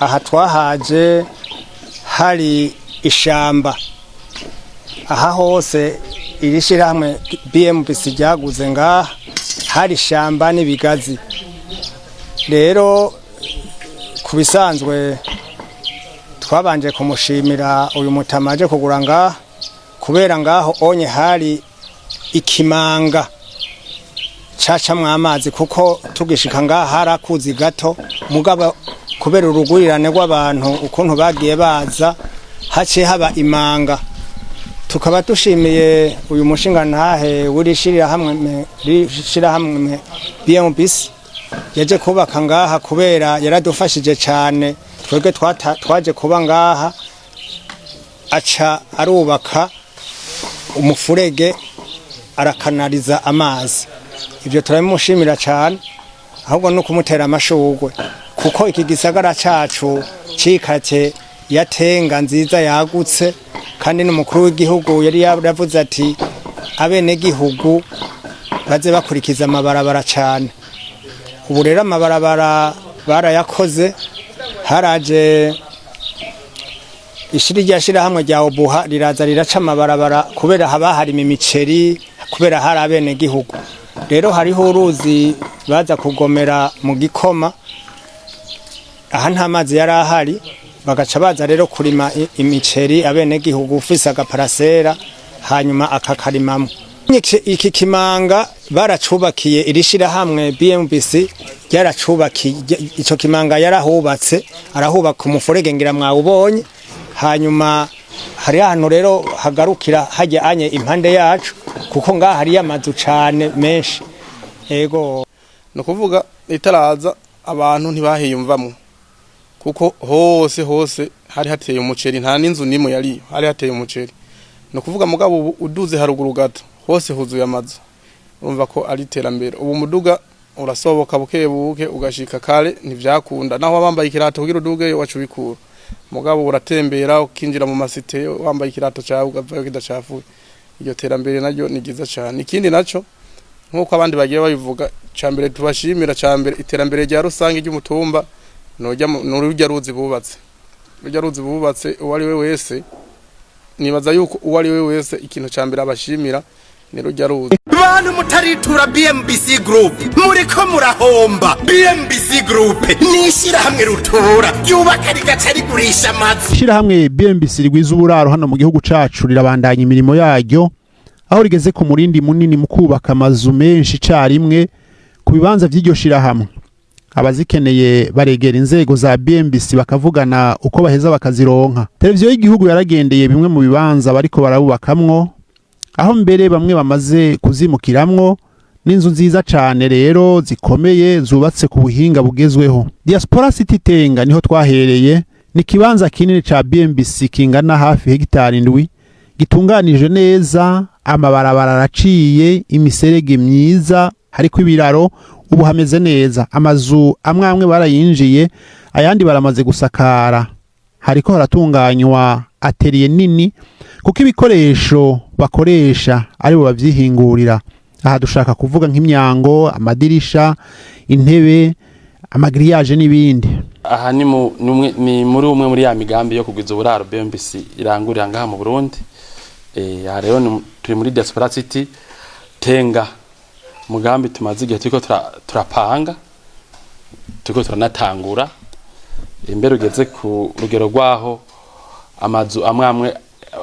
Aha twahaje hari ishamba. Aha hose iri shyirahamwe BMBC ryaguze ngaha hari ishamba n'ibigazi. Rero ku bisanzwe twabanje kumushimira uyu mutama aje kugura ngaha, kubera ngaho onye hari ikimanga cacamwo amazi, kuko tugishika ngaha hari akuzi gato. Mugabo kubera urugurirane rw'abantu ukuntu bagiye baza, haciye haba imanga. Tukaba dushimiye uyu mushingantahe w'iri shirahamwe BMBC yaje kubaka ngaha, kubera yaradufashije cyane. Twebwe twaje kuba ngaha, aca arubaka umufurege, arakanariza amazi. Ibyo turabimushimira cyane, ahubwo no kumutera amashurwe, kuko iki gisagara cacu cikate yatenga nziza yagutse, kandi n'umukuru w'igihugu yari yaravuze ati abenegihugu baze bakurikiza amabarabara cyane. Ubu rero amabarabara barayakoze, haraje ishiri rya shirahamwe rya Obuha riraza riraca amabarabara, kubera haba harima imiceri, kubera hari abenegihugu. Rero hariho uruzi baza kugomera mu gikoma, aha nta mazi yari ahari, bagaca baza rero kurima imiceri, abenegihugu ufise agaparasera hanyuma akakarimamo. Iki kimanga baracubakiye, iri shirahamwe BMBC ryaracubakiye ico kimanga, yarahubatse, arahubaka umufurege, ngira mwawubonye. Hanyuma hari ahantu rero hagarukira hajya anye impande yacu, kuko ngaha hariyo amazu cane menshi, ego. Ni ukuvuga itaraza abantu ntibahiyumvamo, kuko hose hose hari hateye umuceri, nta n'inzu n'imwe yariyo, hari hateye umuceri. Ni ukuvuga mugabo ubu uduze haruguru gato hose huzuye amazu. Urumva ko ari iterambere. Ubu umuduga urasoboka buke buke ugashika kare, ntivyakunda naho wambaye ikirato kugira uduge wacu ubikura. Mugabo uratembera ukinjira mu masite wambaye ikirato cyawe, ugavayo kidacafuye. Iryo terambere naryo ni ryiza cyane. Ikindi naco, nk'uko abandi bagiye babivuga, cambere tubashimira, cambere iterambere rya rusange ry'umutumba nurujya ruzi bubatse, rujya ruzi bubatse. Uwo ari we wese, nibaza yuko uwo ari we wese ikintu cambere abashimira ni rujya ruzi. Bantu mutaritura BMBC Group, muriko murahomba. BMBC Group ni ishyirahamwe rutura ryubaka rigaca rigurisha amazu. Ishirahamwe BMBC rigwiza uburaro hano mu gihugu cacu rirabandanya imirimo yaryo, aho rigeze ku murindi munini mu kubaka amazu menshi icarimwe ku bibanza vy'iryo shirahamwe. Abazikeneye baregera inzego za BMBC bakavugana uko baheza bakazironka. Televiziyo y'igihugu yaragendeye bimwe mu bibanza bariko barabubakamwo, aho mbere bamwe bamaze kuzimukiramwo. N'inzu nziza cane rero zikomeye, zubatse ku buhinga bugezweho. Diaspora City Tenga niho twahereye. Ni ikibanza kinini ca BMBC kingana hafi hegitari 7, gitunganije neza, amabarabara araciye, imiserege myiza, hariko ibiraro. Ubu hameze neza. Amazu amwe amwe barayinjiye, ayandi baramaze gusakara. Hariko haratunganywa atelier nini, kuko ibikoresho bakoresha aribo bavyihingurira. Aha dushaka kuvuga nk'imyango, amadirisha, intebe, amagiriyaje n'ibindi. Aha ni mu ni muri umwe muri ya migambi yo kugwiza uburaro BMBC irangurira ngaha mu Burundi. Aha rero turi muri Diaspora City Tenga, mugambi tumaze igihe turiko turapanga, turiko turanatangura. Imbere ugeze ku rugero rwaho amazu amwe amwe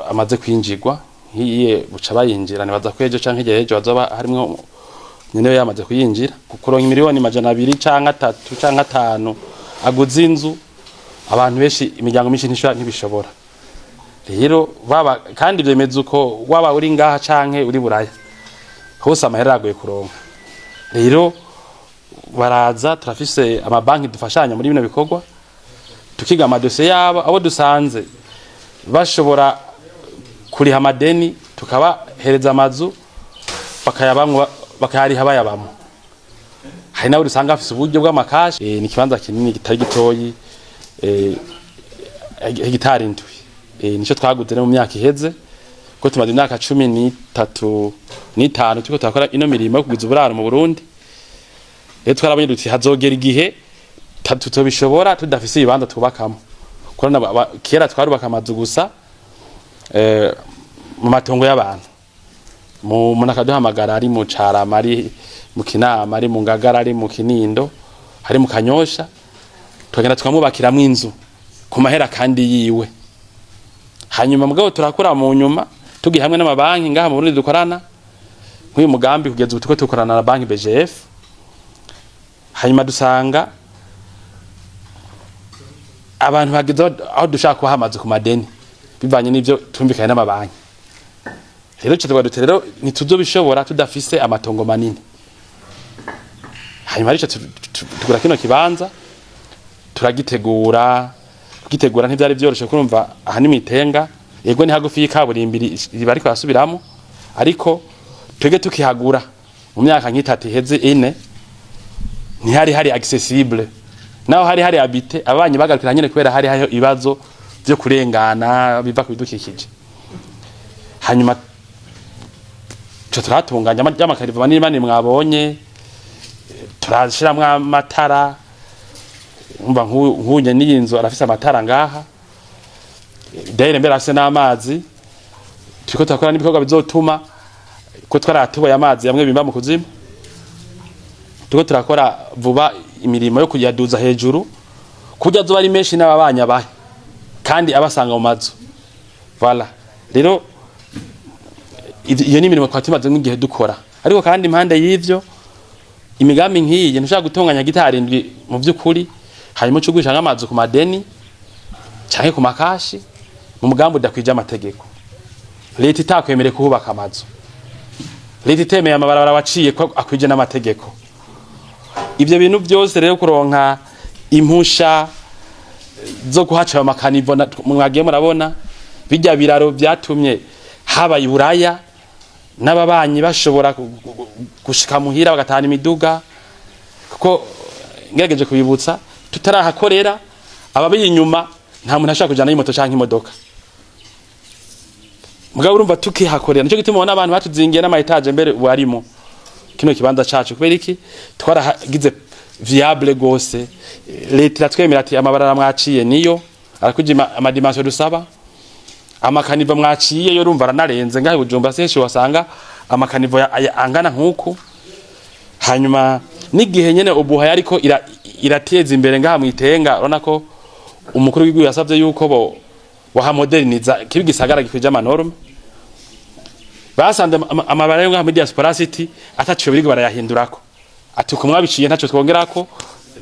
amaze kwinjirwa, nkiye buca bayinjira, nibaza ko ejo canke igihe ejo bazoba harimwo nyene yamaze kuyinjira. Kuronka miliyoni 200 canke 3 canke 5 aguze inzu, abantu benshi, imiryango myinshi ntishobora, ntibishobora. Rero baba kandi vyemeza uko waba uri ngaha canke uri Buraya, hose amahera aragoye kuronka. Rero baraza, turafise amabanki dufashanya muri bino bikorwa, tukiga amadosiye yabo, abo dusanze bashobora kuriha amadeni tukabahereza amazu bakayabamwo, bakayariha bayabamwo. Hari nabo dusanga bafise uburyo bw'amakashi. Ni ikibanza kinini kitari gitoyi, hegitari 7. Nico twaguze mu myaka iheze, ko tumaze imyaka 35 turiko turakora ino mirimo yo kugwiza uburaro mu Burundi. Rero twarabonye duti hazogera igihe. Tutobishobora tudafise ibibanza twubakamo. Kurana kera twarubaka amazu gusa mu matongo y'abantu. Mu umuntu akaduhamagara ari mu Carama, ari mu Kinama, ari mu Ngagara, ari mu Kinindo, ari mu Kanyosha, tukagenda tukamwubakiramwo inzu ku mahera kandi yiwe. Hanyuma mugabo turakura mu nyuma tugiye hamwe n'amabanki ngaha mu Burundi dukorana nk'uyu mugambi. Kugeza ubu turiko dukorana na banki BGF. Hanyuma dusanga abantu bageze aho dushaka kubaha amazu ku madeni bivanye n'ivyo tumvikanye n'amabanki. Rero ico tuvuga duti rero ntituzobishobora tudafise amatongo manini. Hanyuma arico tugura kino kibanza, turagitegura. Kugitegura ntivyari vyoroshe, kurumva aha ni mw'Itenga, yego ni hagufi y'ikaburimbi riba ariko arasubiramo, ariko twebwe tukihagura mu myaka nk'itatu iheze, ine, ntihari hari accessible. Naho hari hari habité, ababanyi bagarukira nyene kubera hari hariho ibibazo vyo kurengana biva ku bidukikije. Hanyuma ico turatunganya y'ama caniveaux manini manini mwabonye, turashiramwo amatara. Umva, nk'unye n'iyi nzu arafise amatara ngaha, daire mbere afise n'amazi. Turiko turakora n'ibikorwa bizotuma ko twaratuboye amazi yamwe bimba mu kuzimu. Turiko turakora vuba imirimo yo kuyaduza hejuru kurya azoba ari menshi n'ababanya abahe kandi abasanga mu mazu. Voilà, rero iyo ni imirimo twari tumaze nk'igihe dukora. Ariko kandi impande y'ivyo, imigambi nk'iyi ntushobora gutunganya gitari 7 mu by'ukuri, hanyuma uca ugurisha nk'amazu ku madeni canke ku makashi mu mugambi udakwije amategeko, leta itakwemereye kuhubaka amazu, leta itemeye amabarabara waciye ko akwije n'amategeko. Ivyo bintu byose rero, kuronka impusha zo kuhaca ayo ma caniveaux mwagiye murabona bijya biraro, byatumye haba iburaya n'ababanyi bashobora gushika muhira bagatahana imiduga. Kuko ngerageje kubibutsa, tutarahakorera, ababiye inyuma nta muntu ashobora kujana y'imoto canke imodoka. Mugabo urumva tukihakorera, nico gituma ubona abantu batuzingiye n'ama étages mbere ubu arimo kino kibanza cacu. Kubera iki? Twaragize viable gose, leta iratwemera ati amabarara mwaciye niyo arakuja ama dimensions dusaba, ama caniveaux mwaciye yo urumva aranarenze. Ngahe Bujumbura senshi wasanga ama caniveaux angana nkuku. Hanyuma n'igihe nyene ubuha yariko irateza imbere ngaha mw'Itenga, urabona ko umukuru w'igihugu yasavye yuko bo wahamoderniza kibi gisagara gikwije ama normes. Basanze amabara yo ngaha muri Diaspora City ataciye biriko barayahindurako, ati uko mwabiciye ntaco twongerako,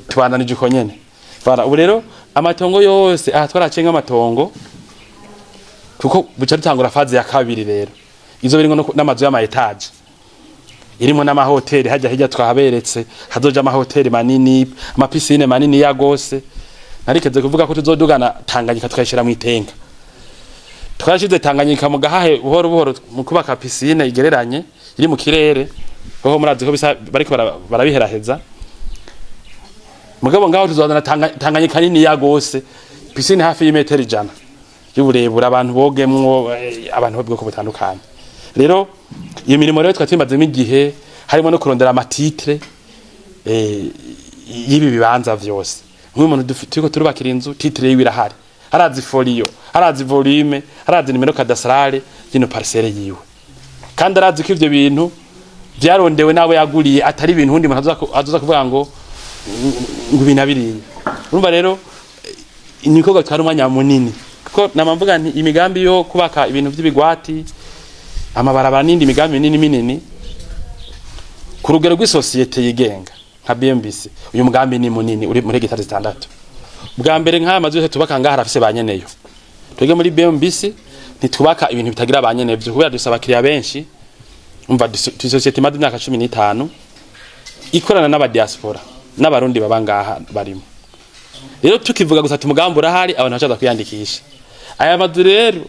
tubandanije uko nyene. Voilà, ubu rero amatongo yose aha twaraciye nk'amatongo, kuko buca dutangura phase ya kabiri. Rero izo birimwo n'amazu y'ama étages, irimo n'amahoteli hajya hirya twahaberetse, hazoja amahoteli manini, ama piscines manini ya gose. Narikeze kuvuga ko tuzodugana Tanganyika tukayishira mu Itenga. Twashize Tanganyika mu Gahahe buhoro buhoro mu kubaka piscine igereranye iri mu kirere. Hoho murazi ko bisa bariko barabiheraheza. Mugabo ngaho tuzozana Tanganyika nini ya gose, piscine hafi y'imetero 100 y'uburebure, abantu bogemwo, abantu b'ubwoko butandukanye. Rero iyo mirimo rero twari tumazemo igihe, harimo no kurondera ama titres y'ibi bibanza vyose. Nk'uyu muntu turiko turubakira inzu, titre yiwe irahari, harazi folio, harazi volume, harazi numéro cadastrale y'ino parcelle yiwe, kandi arazi ko ivyo bintu vyarondewe n'abo yaguriye, atari ibintu undi muntu azoza kuvuga ngo ibi na biriya. Urumva rero ni ibikorwa bitwara umwanya munini, kuko nama mvuga nti imigambi yo kubaka ibintu vy'ibigwati, amabarabara n'indi migambi minini minini ku rugero rw'isosiyete yigenga nka BMBC, uyu mugambi ni munini, uri muri hegitari 6. Bwa mbere nk'aya mazu yose tubaka ngaha arafise ba nyeneyo. Twebwe muri BMBC ntitubaka ibintu bitagira ba nyenevyo, kubera dusaba abakiriya benshi. Umva, isosiyete imaze imyaka 15 ikorana n'aba diaspora n'abarundi baba ngaha barimo. Rero tukivuga gusa ati umugambi urahari, abantu bacaza kwiyandikisha. Aya mazu rero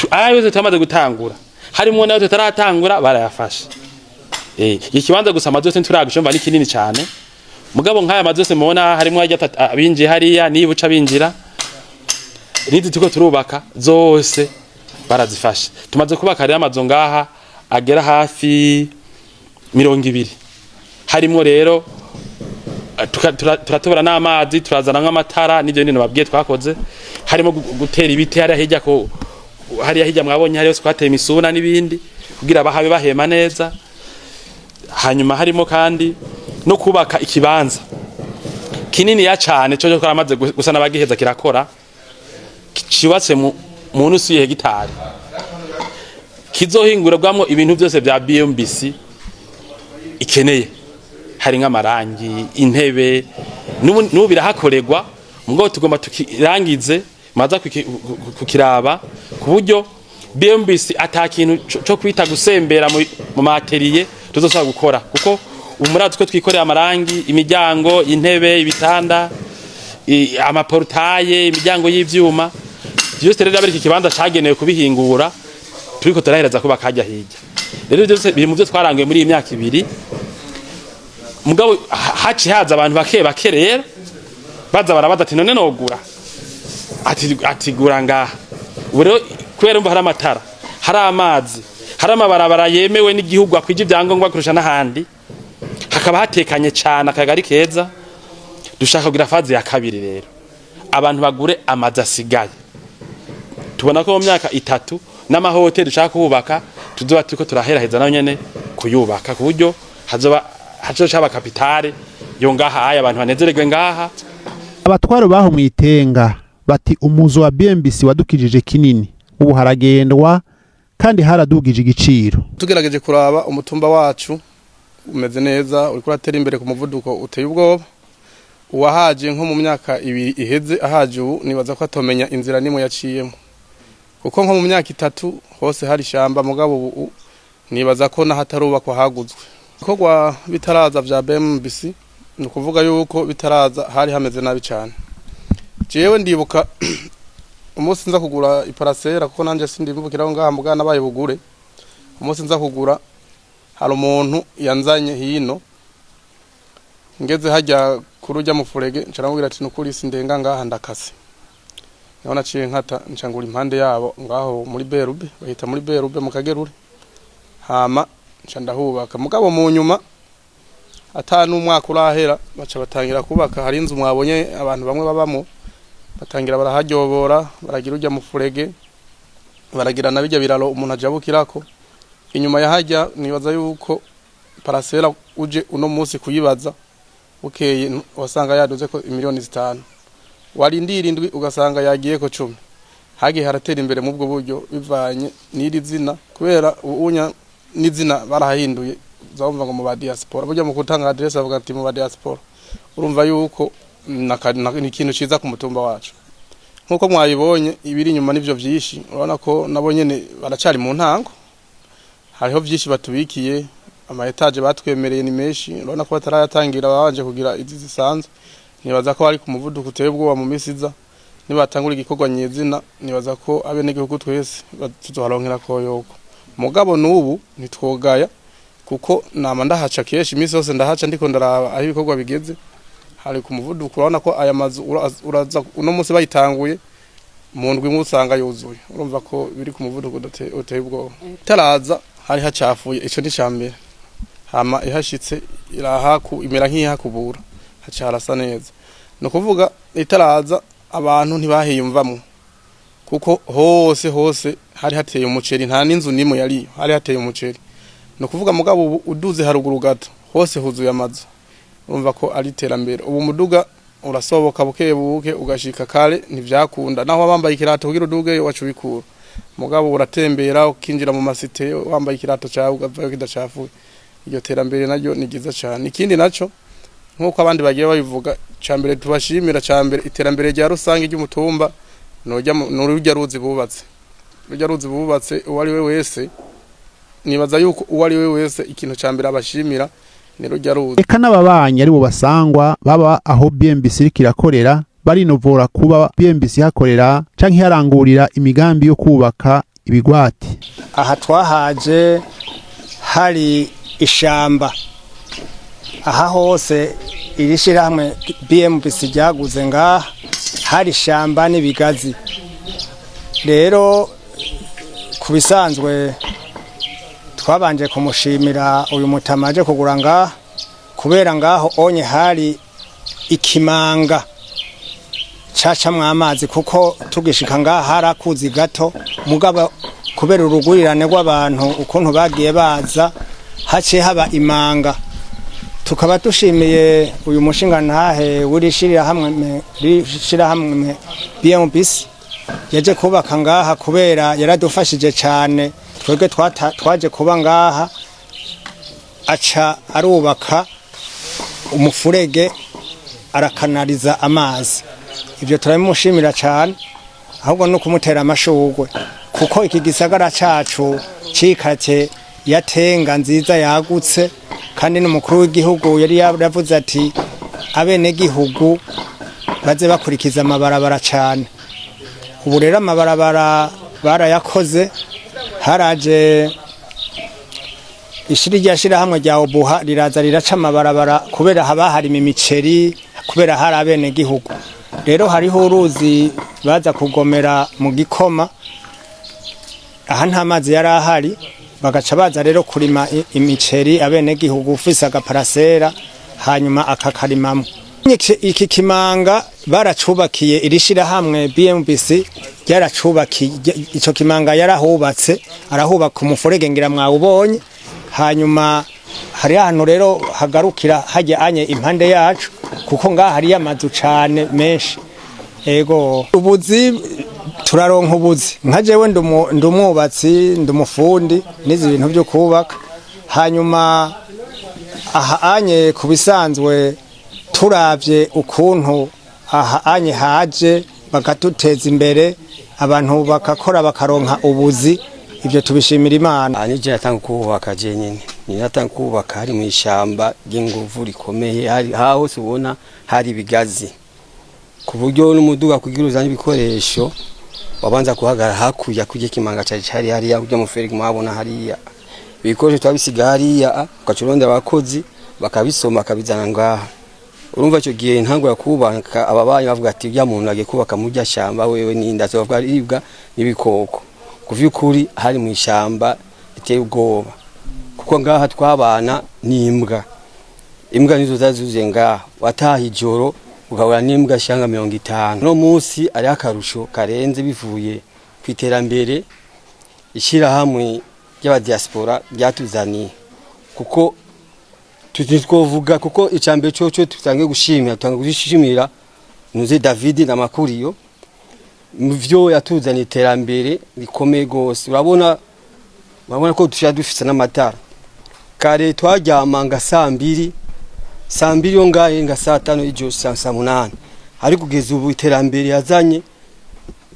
aya yose tumaze gutangura, harimo nayo tutaratangura, barayafashe. Iki kibanza gusa amazu yose ntituragushumva, ni kinini cyane. Mugabo nk'aya mazu yose mubona harimo ajya abinjiye hariya, niba uca binjira nizi turiko turubaka zose barazifashe. Tumaze kubaka rero amazu ngaha agera hafi 20, harimo rero Turatobora n'amazi, turazana nk'amatara n'ibyo bintu babwiye twakoze, harimo gutera ibiti hariya hirya, ko hariya hirya mwabonye hariyo twateye imisuna n'ibindi kugira bahabe bahema neza. Hanyuma harimo kandi no kubaka ikibanza kinini ya cane cyo twaramaze gusa n'abagiheza kirakora, cyubatse mu nusu y'hegitari, kizohingurwamwo ibintu byose bya BMBC ikeneye, hari nk'amarangi, intebe, n'ubu birahakorerwa. Mugabo tugomba tukirangize maza kukiraba ku buryo BMBC ata kintu co kwita gusembera mu ma atelier tuzosaba gukora, kuko ubu murazi ko twikorera amarangi, imiryango, intebe, ibitanda, ama portails, imiryango y'ivyuma byose. Rero iki kibanza cagenewe kubihingura turiko turahereza ko bakajya hirya. Rero byose biri mu byo twaranguye muri iyi myaka 2. Mugabo haci haza abantu bake bake rero baza barabaza ati: "None nogura?" Ati: "Gura ngaha." Ubu rero kubera umva hari amatara, hari amazi, hari amabarabara yemewe n'igihugu akwije ibyangombwa kurusha n'ahandi, hakaba hatekanye cane, akayaga ari keza, dushaka kugira phase ya kabiri rero abantu bagure amazu asigaye. Tubona ko mu myaka 3 n'amahoteli dushaka kubaka tuzoba turiko turaheraheza nayo nyene kuyubaka, ku buryo hazoba hazoca haba capitale yo ngaha aya abantu banezererwe ngaha. Abatwaro baho mwitenga bati: "Umuzo wa BMBC wadukijije kinini, ubu haragendwa kandi haradugije igiciro." Tugerageje kuraba, umutumba wacu umeze neza, uriko uratera imbere ku muvuduko uteye ubwoba. Uwahaje nko mu myaka 2 iheze ahaje ubu, nibaza ko atomenya inzira nimwe yaciyemo, kuko nko mu myaka 3 hose hari ishamba. Mugabo ubu nibaza ko n'ahatarubakwa haguzwe. Ibikorwa bitaraza vya BMBC, ni ukuvuga yuko bitaraza hari hameze nabi cyane. Jewe ndibuka umunsi nza kugura i parcelle, kuko nanje sindimvukiraho ngaha mugana nabaye bugure. Umunsi nza kugura, hari umuntu yanzanye hino, ngeze hajya kuri ujya mu furege, nca namubwira ati: "Nukuri sindenga ngaha, ndakase." Niho naciye nkata, nca ngura impande yabo ngaho muri Berube, bahita muri Berube mu Kagerure, hama nca ndahubaka. Mugabo mu nyuma ata n'umwaka urahera, baca batangira kubaka. Hari inzu mwabonye abantu bamwe babamo, batangira baraharyobora, baragira ujya mu furege, baragira na bijya biraro umuntu ajabukirako inyuma ya hajya. Nibaza yuko parcelle uje uno munsi kuyibaza, bukeye wasanga yaduze ko 5 miliyoni, warindira 7 ugasanga yagiye ko 10. Hagiye haratera imbere mu bwo buryo bivanye n'iri zina, kubera ubunya n'izina barahahinduye, uzumva ngo mu ba diaspora. Burya mu gutanga adresse bavuga ati mu ba diaspora. Urumva yuko ni ikintu ciza ku mutumba wacu. Nkuko mwabibonye, ibiri inyuma nivyo vyinshi. Urabona ko nabo nyene baracari mu ntango, hariho vyinshi batubikiye. Ama étages batwemereye ni menshi, urabona ko batarayatangira, babanje kugira izi zisanzwe. Nibaza ko bari ku muvuduko uteye ubwoba. Mu misi iza nibatangura igikorwa nyezina, nibaza ko abenegihugu twese tuzoharonkera koyoko. Mugabo n'ubu ntitwogaya, kuko nama ndahaca kenshi, iminsi yose ndahaca ndiko ndaraba aho ibikorwa bigeze. Hari ku muvuduko, urabona ko aya mazu uraza uno munsi bayitanguye, mu ndwi imwe usanga yuzuye. Urumva ko biri ku muvuduko uteye ubwoba. Itaraza hari hacafuye, ico ni mbere. Hama ihashitse irahaku imera nk'ihakubura, haca harasa neza. Ni ukuvuga itaraza abantu ntibahiyumvamwo, kuko hose hose hari hateye umuceri, nta n'inzu nimwe yariyo, hari hateye umuceri. Ni ukuvuga mugabo ubu uduze haruguru gato hose huzuye amazu. Urumva ko ari iterambere. Ubu umuduga urasoboka buke buke ugashika kare, ntivyakunda naho wambaye ikirato kugira uduge wacu ubikura. Mugabo uratembera ukinjira mu ma cités wambaye ikirato cyawe, ugavayo kidacafuye. Iryo terambere naryo ni ryiza cyane. Ikindi naco, nk'uko abandi bagiye babivuga, cya mbere tubashimira, cya mbere iterambere rya rusange ry'umutumba nurujya ruzi bubatse. Rujya ruzi bubatse, uwo ari we wese, nibaza yuko uwo ari we wese ikintu cya mbere abashimira ni rujya ruzi. Eka n'ababanyi aribo basangwa baba aho BMBC iriko irakorera barinovora kuba BMBC ihakorera canke iharangurira imigambi yo kubaka ibigwati. Aha twahaje hari ishamba. Aha hose iri shyirahamwe BMBC ryaguze ngaha hari ishamba n'ibigazi. Rero ku bisanzwe twabanje kumushimira uyu mutama aje kugura ngaha, kubera ngaho onye hari Ikimanga cacamwo amazi, kuko tugishika ngaha hari akuzi gato, mugabo kubera urugurirane rw'abantu ukuntu bagiye baza, haciye haba imanga. Tukaba dushimiye uyu mushingantahe w'iri shirahamwe BMBC yaje kubaka ngaha, kubera yaradufashije cyane. Twebwe twaje kuba ngaha, aca arubaka umufurege, arakanariza amazi. Ibyo turabimushimira cyane, ahubwo no kumutera amashurwe, kuko iki gisagara cacu cikate yatenga nziza yagutse, kandi n'umukuru w'igihugu yari yaravuze ati abenegihugu baze bakurikiza amabarabara cyane. Ubu rero amabarabara barayakoze, haraje ishiri rya shirahamwe rya Obuha riraza riraca amabarabara, kubera haba harima imiceri, kubera hari abenegihugu. Rero hariho uruzi baza kugomera mu gikoma, aha nta mazi yari ahari, bagaca baza rero kurima imiceri, abenegihugu ufise agaparasera hanyuma akakarimamwo. Iki kimanga baracubakiye, iri shirahamwe BMBC ryaracubakiye ico kimanga, yarahubatse, arahubaka umufurege, ngira mwawubonye. Hanyuma hari ahantu rero hagarukira hajya anye impande yacu, kuko ngaha hariyo amazu cane menshi. Ego, ubuzi turaronka ubuzi. Nka jewe ndumwubatsi, ndumufundi, nizi ibintu byo kubaka. Hanyuma aha anye ku bisanzwe turavye ukuntu aha anye haje bakaduteza imbere, abantu bakakora bakaronka ubuzi, ibyo tubishimira Imana. Aha nije natanga kubaka je nyene, ni natanga kubaka hari mu ishamba ry'inguvu rikomeye, hari hose ubona hari ibigazi, ku buryo n'umuduga kugira uzanye ibikoresho wabanza guhagarara hakurya kurya kimanga cari cari hariya kurya muferege mwabona hariya. Ibikoresho twabisiga hariya, ugaca urondera abakozi bakabisoma bakabizana ngaha. Urumva ico gihe ntango ya kubaka, ababanyi bavuga ati urya muntu agiye kubaka mu rya shamba wewe ninda azovuga aribwa n'ibikoko. Ku vy'ukuri hari mu ishamba riteye ubwoba, kuko ngaha twabana n'imbwa, imbwa nizo zazuzuye ngaha. Wataha ijoro ugahura n'imbwa shanga 50. No munsi ari akarusho karenze bivuye ku iterambere ishirahamwe ry'abadiaspora ryatuzaniye, kuko twovuga kuko icambere coco tutange gushimira, tutange gushimira nuze David na Makuriyo muvyo yatuzaniye iterambere rikomeye gose. Urabona ko tushya dufise n'amatara. Kare twaryama nga saa 2, saa 2 yo ngahe nga saa 5 ijoro, saa 8. Ariko kugeza ubu iterambere yazanye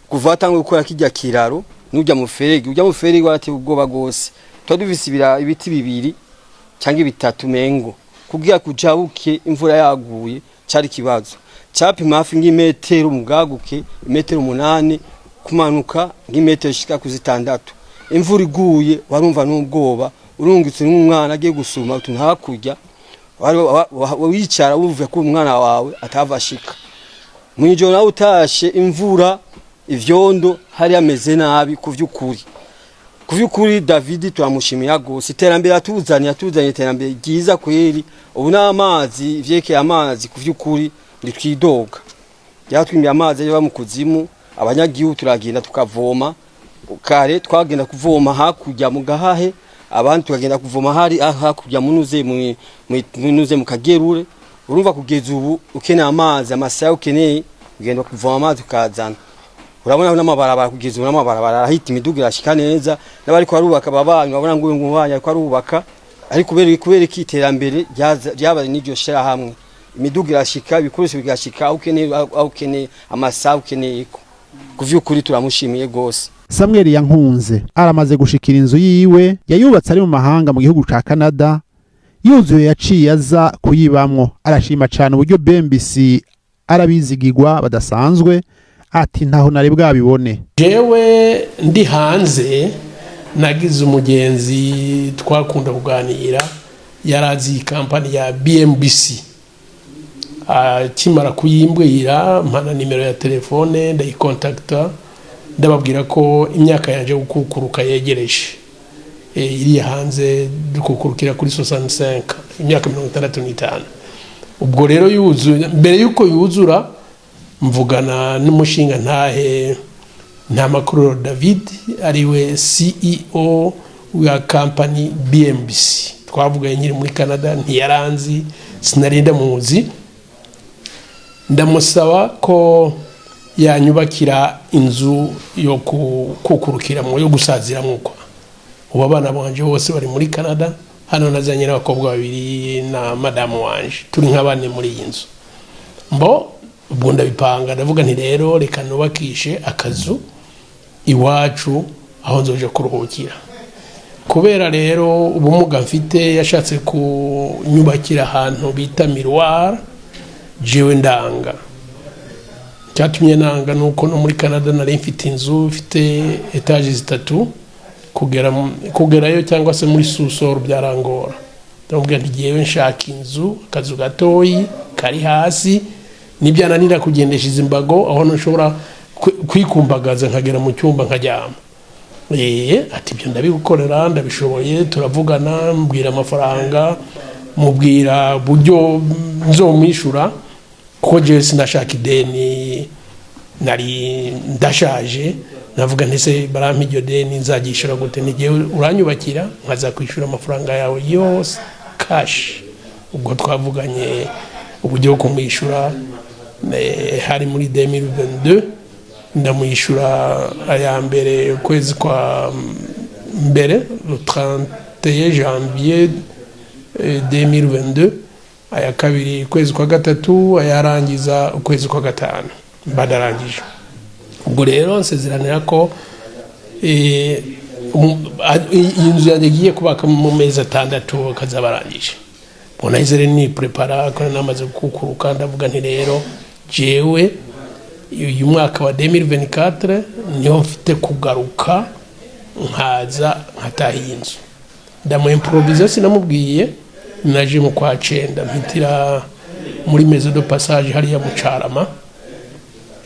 kuva atangwe gukora kijya kiraro n'ujya muferege, ujya muferege warateye ubwoba gose. Twa dufise ibiti bibiri cyangwa bitatu mengo kugira kujabuke imvura yaguye cari kibazo. Capima hafi nk'imetero mubwaguke, imetero 8 kumanuka nk'imetero shika ku 6. Imvura iguye warumva n'ubwoba, urungitse n'umwana agiye gusuma utuntu hakurya, wicara wumva ko umwana wawe atava ashika mwijoro, nawe utashe imvura ivyondo hari ameze nabi. Kuvyukuri kuvyukuri David turamushimira gose iterambere atuzaniye, atuzaniye iterambere ryiza kweri. Ubu n'amazi, ivyerekeye amazi, kuvyukuri ntitwidoga, byatwimiye amazi yaba mu kuzimu. Abanyagihugu turagenda tukavoma. Kare twagenda kuvoma hakurya mu Gahahe, abandi tukagenda kuvoma hari hakurya munuze munuze mu Kagerure. Urumva kugeza ubu ukeneye amazi, amasaha ukeneye ugenda kuvoma amazi ukazana. Urabona n'amabarabara, kugeza ubu n'amabarabara arahita, imiduga irashika neza, n'abariko barubaka babanyi babona ngo uyu mubanyi ariko arubaka, ariko kubera iki iterambere ryabaye n'iryo shirahamwe, imiduga irashika, ibikoresho bigashika aho ukeneye, aho ukeneye, amasaha ukeneye. Ko kuvyukuri turamushimiye gose. Samuel Yankunze aramaze gushikira inzu yiwe yayubatse ari mu mahanga mu gihugu ca Canada, yuzuye yaciye aza kuyibamwo. Arashima cane uburyo BMBC arabizigirwa badasanzwe, ati ntaho nari bwabibone. Jewe ndi hanze nagize umugenzi twakunda kuganira, yarazi iyi kampani ya BMBC. Akimara kuyimbwira mpana nimero ya telefone, ndayikontakita, ndababwira ko imyaka yanje yo gukukuruka yegereje. Iriya hanze dukukurukira kuri 65, imyaka 65. Ubwo rero yuzuye, mbere yuko yuzura, mvugana n'umushinga ntahe nta makuru David, ariwe CEO wa company BMBC. Twavuganye nkiri muri Canada, ntiyaranzi, sinari ndamuzi. Ndamusaba ko yanyubakira inzu yo kukurukiramo, yo gusaziramo kwa ubu. Abana banje bose bari muri Canada. Hano nazanye n'abakobwa babiri na madamu wanje, turi nka bane muri iyi nzu. Mbo ubwo ndabipanga, ndavuga nti: "Rero reka nubakishe akazu iwacu aho nzoje kuruhukira." Kubera rero ubumuga mfite, yashatse kunyubakira ahantu bita miroir, jewe ndanga. Cyatumye nanga ni uko no muri Canada nari mfite inzu ifite étages zitatu, kugerayo cyangwa se muri sous-sol byarangora. Ndamubwira nti: "Jyewe nshaka inzu, akazu gatoyi kari hasi, nibyananira kugendesha izi mbago, aho nshobora kwikumbagaza nkagera mu cyumba nkaryama." Ati: "Ibyo ndabigukorera, ndabishoboye." Turavugana, mbwira amafaranga, mubwira buryo nzomwishyura, kuko jewe sinashaka ideni, nari ndashaje. Navuga nti: "Se barampa iryo deni, nzaryishyura gute?" N'igihe uranyubakira nkaza kwishyura amafaranga yawe yose cash. Ubwo twavuganye uburyo bwo kumwishyura, hari muri 2022. Ndamwishyura aya mbere ukwezi kwa mbere, le 31 janvier 2022, aya kabiri ukwezi kwa gatatu, ayarangiza ukwezi kwa gatanu mba ndarangije. Ubwo rero nsezeranira ko iyi nzu yanjye igiye kubaka mu mezi 6 akazaba arangije. Ubwo nahise rero niprepara ko namaze gukukuruka. Ndavuga nti: "Rero jewe uyu mwaka wa 2024 niho mfite kugaruka, nkaza nkataha iyi nzu." Ndamu improvisa, sinamubwiye. Naje mu kwa cenda, mpitira muri maison de passage hariya mu Carama.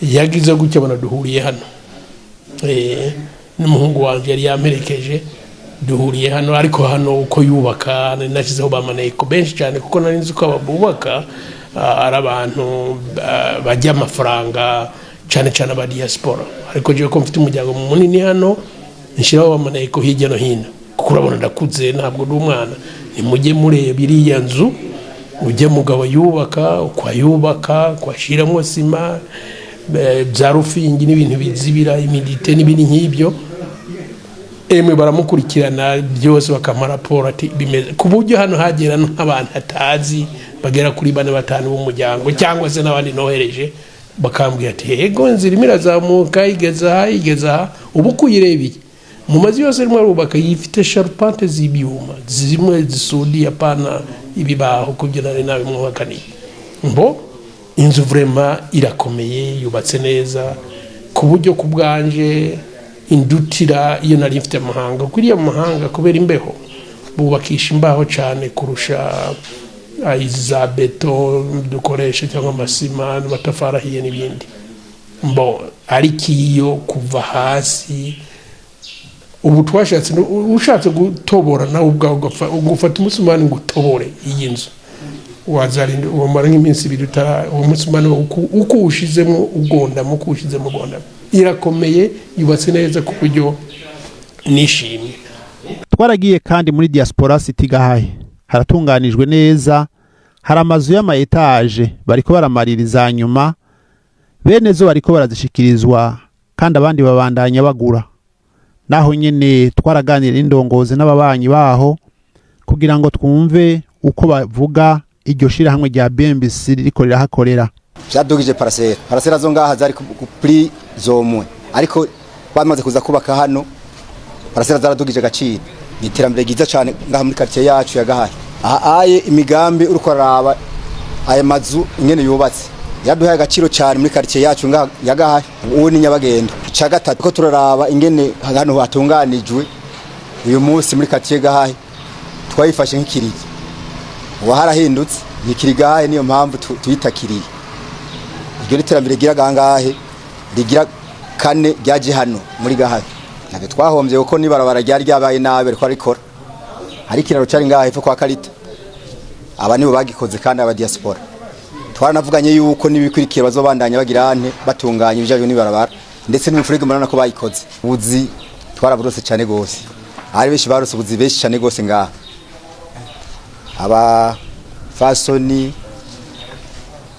Yagize gutya abona duhuriye hano, n'umuhungu wanjye yari yamperekeje, duhuriye hano. Ariko hano uko yubaka, nari nashyizeho ba maneko benshi cyane, kuko nari nzi ko aba bubaka ari abantu bajya amafaranga cyane cyane aba diaspora. Ariko jewe ko mfite umuryango munini hano, nshyiraho amaneko hirya no hino, kuko urabona ndakuze, ntabwo ndi umwana. Nimujye mureba iriya nzu, ujye mugabo yubaka, uko ayubaka, uko ashyiramo sima, bya roofing n'ibintu bizibira humidité n'ibindi nk'ibyo. Emwe, baramukurikirana byose, bakampa raporo ati bimeze, ku buryo hano hagera nk'abantu atazi bagera kuri bane, batanu b'umuryango, cyangwa se n'abandi nohereje, bakambwira ati: "Yego, inzira irimo irazamuka, igeze aha, igeze aha." Ubu uko uyirebeye mu mazu yose arimo arubaka, yifite charpente z'ibyuma zimwe zisudiye, apana ibibaho, kubyo nari nabimwubakaniye. Mbo inzu vraiment irakomeye, yubatse neza, ku buryo ku bwanje indutira iyo nari mfite amahanga, kuko iriya mu mahanga kubera imbeho bubakisha imbaho cyane kurusha izi za béton dukoresha, cyangwa amasima n'amatafari ahiye n'ibindi. Mbo ariko iyo kuva hasi, ubu twashatse, ushatse gutobora nawe ubwawe ugufata umusumani ngo utobore iyi nzu, wazarinda umara nk'iminsi 2 utara uwo musumani uko uwushizemo ugondamo, uko uwushizemo ugondamo. Irakomeye, yubatse neza ku buryo nishimye. Twaragiye kandi muri Diaspora City Gahahe, haratunganijwe neza, hari amazu y'ama étages bariko baramaririza nyuma, bene zo bariko barazishikirizwa, kandi abandi babandanya bagura. Naho nyene twaraganira n'indongozi n'ababanyi baho kugira ngo twumve uko bavuga iryo shirahamwe rya BMBC ririko rirahakorera. Vyadugije parcelles. Parcelles zo ngaha zari ku prix zomwe, ariko bamaze kuza kubaka hano, parcelles zaradugije agaciro. Ni iterambere ryiza cyane ngaha muri quartier yacu ya Gahahe. Aha aye imigambi uriko araba aya mazu ingene yubatse, yaduhaye agaciro cyane muri quartier yacu ngaha ya Gahahe. Ubu ni nyabagendo. Ica gatatu ko turaraba ingene hano hatunganijwe uyu munsi muri quartier Gahahe, twayifashe nk'ikiriri. Ubu harahindutse, ni kiri Gahahe, niyo mpamvu tuyita kiriri. Iryo ni iterambere rigira gangahe, rigira kane ryaje hano muri Gahahe. Ntabwo twahombye, kuko n'ibarabara ryari ryabaye nabi ariko arikora hari ikiraro cari ngaha hepfo kwa Karita, aba nibo bagikoze kandi aba diaspora. Twaranavuganye yuko n'ibikurikira bazobandanya bagira ante batunganya ibijanye n'ibarabara ndetse n'imifurege, murabona ko bayikoze. Ubuzi twaraburose cyane gose, ari benshi barose ubuzi, benshi cyane gose ngaha, aba fasoni,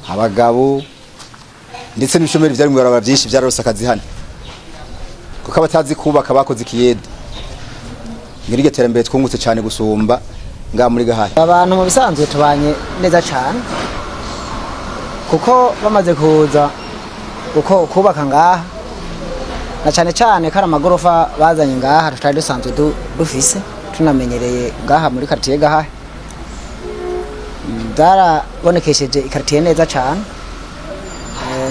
abagabo, ndetse n'ibishomeri vyari mu barabara byinshi byararose akazi hano, kuko abatazi kubaka bakoze ikiyede. Ngiri terambere twungutse cyane gusumba ngaha muri Gahahe. Abantu mu bisanzwe tubanye neza cyane, kuko bamaze kuza uko kubaka ngaha, na cyane cyane ko ari amagorofa bazanye ngaha tutari dusanzwe dufise tunamenyereye ngaha muri quartier Gahahe. Byarabonekesheje ikartier neza cyane.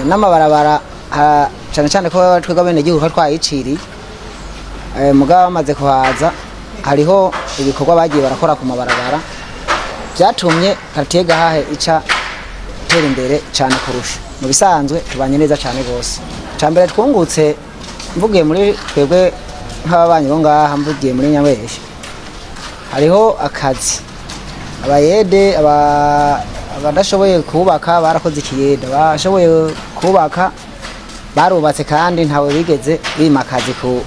N'amabarabara cyane cyane ko twebwe abenegihugu ko twayiciriye. Mugabo bamaze kuhaza, hariho ibikorwa bagiye barakora ku mabarabara byatumye quartier Gahahe ica itera imbere cyane kurusha. Mu bisanzwe tubanye neza cyane rwose. Mbere twungutse, mvugiye muri twebwe nk'ababanyi bo ngaha, mvugiye muri Nyabeshe, hariho akazi, abayede, abadashoboye kubaka barakoze ikiyede, abashoboye kubaka barubatse, kandi ntawe bigeze bima akazi ku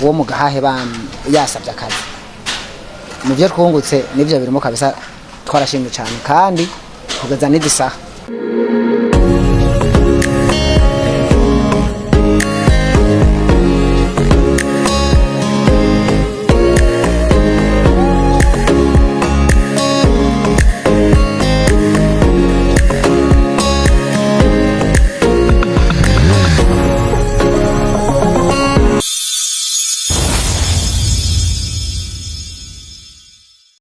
uwo mu Gahahe yasabye akazi. Mu byo twungutse nibyo birimo kabisa, twarashimye cyane kandi kugeza n'izi saha.